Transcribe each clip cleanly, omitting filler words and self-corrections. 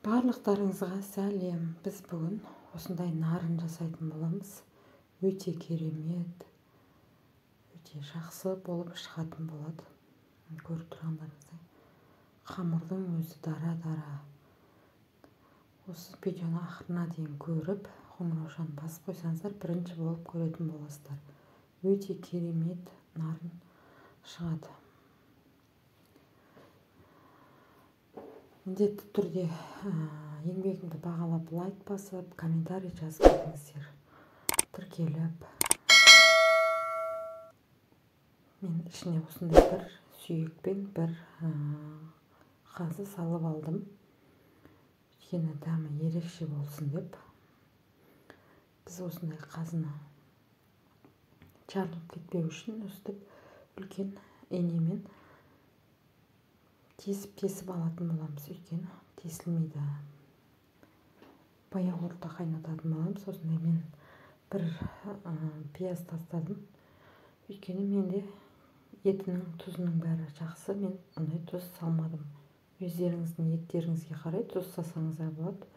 Барлықтарыңызға сәлем. Біз бүгін осындай нарын жасайтын боламыз. Өте керемет, өте жақсы болып шығатын болады. Көріп тұрғандарыңыздай, қамырдың өзі дара-дара. Осы видеоны ақырына дейін көріп, қоңыраушаны басып қойсаңыздар, бірінші болып көретін боласыздар. Өте керемет нарын шығады. Міндетті түрде еңбегімді бағалап, лайк басып, комментарий жазып кетіңіздер. Тіркеліп. Мен ішіне осындай бір сүйекпен бір қазы салып алдым. Өйткені дәмі ерекше болсын деп. Біз осындай қазыны жарылып кетпеу үшін өстіп үлкен инемен тесіп-тесіп алатын боламыз. Өйткені тесілмейді. Баяу орта қайнататын боламыз. Осындай мен бір пияз тастадым. Өйткені менде етінің тұзының бәрі жақсы. Мен ондай тұз салмадым. Өздеріңіздің еттеріңізге қарай тұз салсаңыздар болады.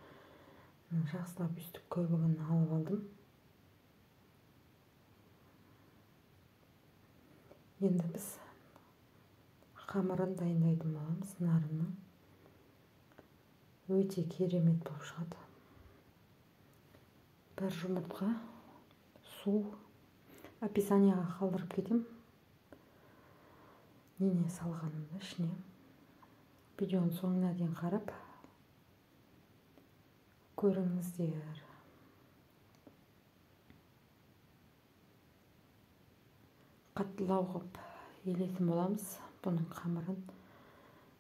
Жақсылап өстіп көбігін алып алдым. Енді біз қамырын дайындайтын боламыз. Нарынның өте керемет болып шығады. Бір жұмыртқа, су, описанияға қалдырып кетем. Не салғанымды ішіне. Видеоның соңына дейін қарап көріңіздер. Қаттылау қылып елейтін боламыз. Бұның қамырын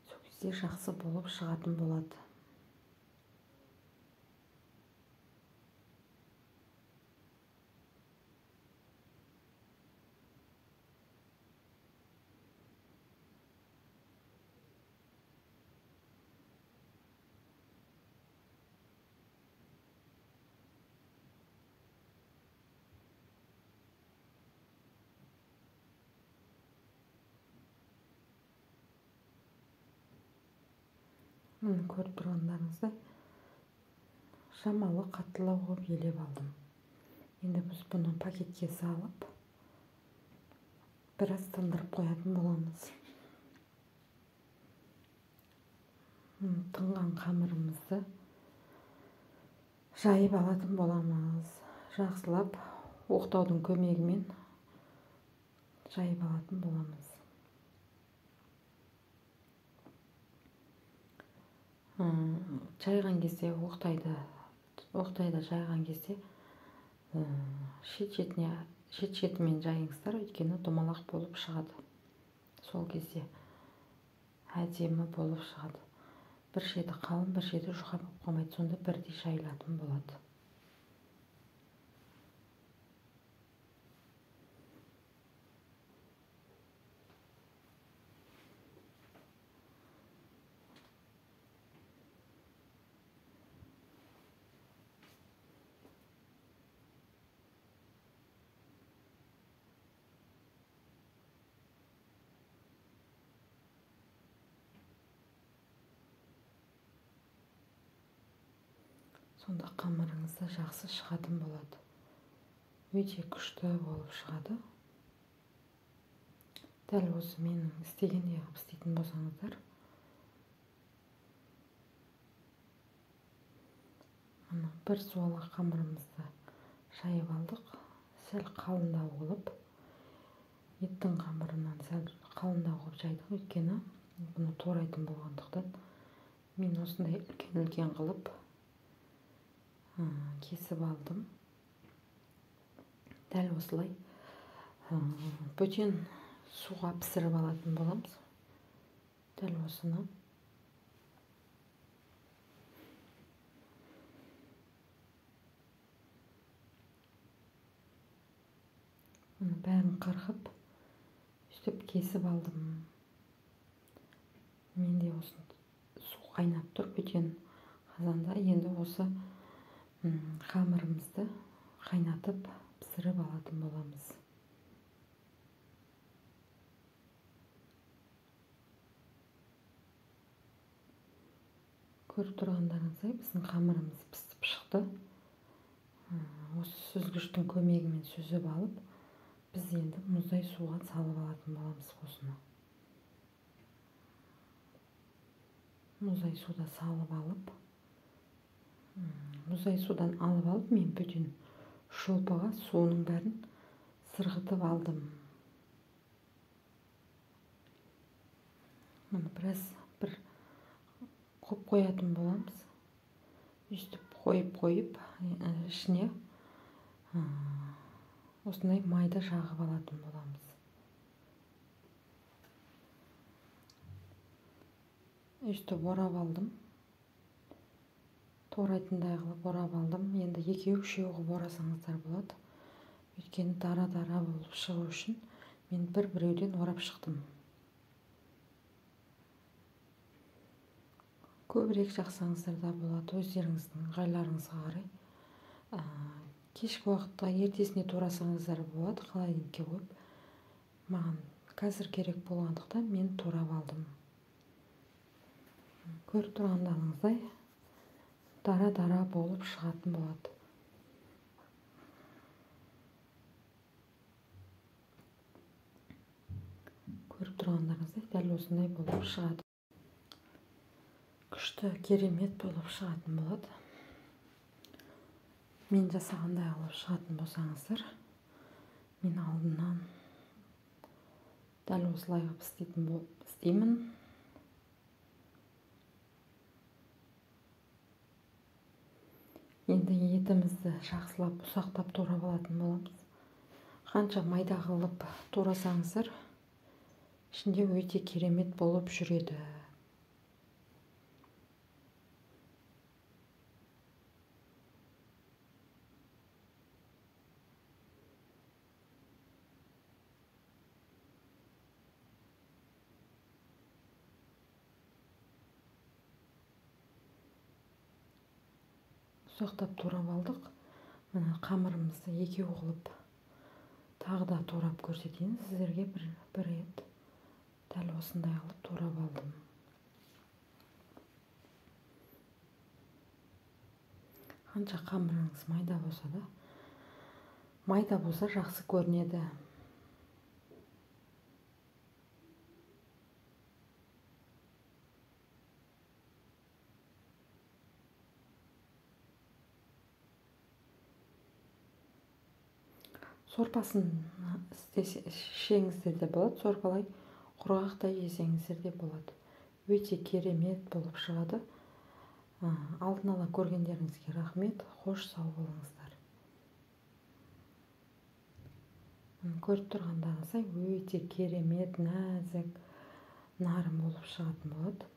сол кезде жақсы болып шығатын болады. Міне көріп тұрғандарыңыздай шамалы қаттылау қылып елеп алдым. Енді біз бұны пакетке салып біраз тындырып қоятын боламыз. Тынған қамырымызды жайып алатын боламыз. Жақсылап оқтаудың көмегімен жайып алатын боламыз. Жайған кезде оқтайды жайған кезде шет-шетімен жайыңыздар, өйткені домалақ болып шығады. Сол кезде әдемі болып шығады. Бір шеті қалың, бір шеті жұқа болып қалмайды, сонда бірдей жайылатын болады. Сонда қамырыңыз да жақсы шығатын болады. Өте күшті болып шығады. Дәл осы менің істегендей қылып істейтін болсаңыздар, мына бір суала қамырымызды жайып алдық. Сәл қалыңдау қылып, еттің қамырынан сәл қалыңдау қылып жайдық. Өйткені бұны турайтын болғандықтан мен осындай үлкен-үлкен қылып кесіп алдым. Дәл осылай бөтен суға пісіріп алатын боламыз. Дәл осыны. Мұны бәрін қырқып, үстіп кесіп алдым. Менде осы су қайнап тұр бөтен қазанда. Енді осы қамырымызды қайнатып пісіріп алатын боламыз. Көріп тұрғандарыңыздай біздің қамырымыз пісіп шықты. Осы сүзгіштің көмегімен сүзіп алып, біз енді мұздай суға салып алатын боламыз осыны. Мұздай суда салып алып, мұздай судан алып алып, мен бөтен шолпыға суының бәрін сырғытып алдым. Мұны біраз бір қойып қоятын боламыз. Өйстіп қойып-қойып, ішіне осындай майды жағып алатын боламыз. Өйстіп орап алдым. Торайтындай қылып орап алдым. Енді екеу-үшеу қылып орасаңыздар болады. Өйткені дара-дара болып шығу үшін мен бір-біреуден орап шықтым. Көбірек жақсаңыздар да болады, өздеріңіздің ыңғайларыңызға қарай. Кешкі уақытта ертесіне турасаңыздар болады, холодильникке қойып. Маған қазір керек болғандықтан мен турап алдым. Көріп тұрғандарыңыздай дара-дара болып шығатын болады. Көріп тұрғандарыңыздай дәл осындай болып шығады. Күшті, керемет болып шығатын болады. Мен жасағандай алып шығатын болсаңыздар, мен алдынан дәл осылай қылып істейтін болып істеймін. Енді етімізді жақсылап ұсақтап турап алатын боламыз. Қанша майда қылып турасаңыздар, ішінде өте керемет болып жүреді. Ұсақтап турап алдық. Мына қамырымызды екеу қылып тағы да турап көрсетейін сіздерге бір рет. Дәл осындай қылып турап алдым. Қанша қамырыңыз майда болса да, майда болса жақсы көрінеді. Сорпасын ішсеңіздер де болады, сорпалай құрғақ та жесеңіздер де болады. Өте керемет болып шығады. Алдын ала көргендеріңізге рахмет. Қош сау болыңыздар. Көріп тұрғандарыңыздай өте керемет, нәзік, нарым болып шығатын болады.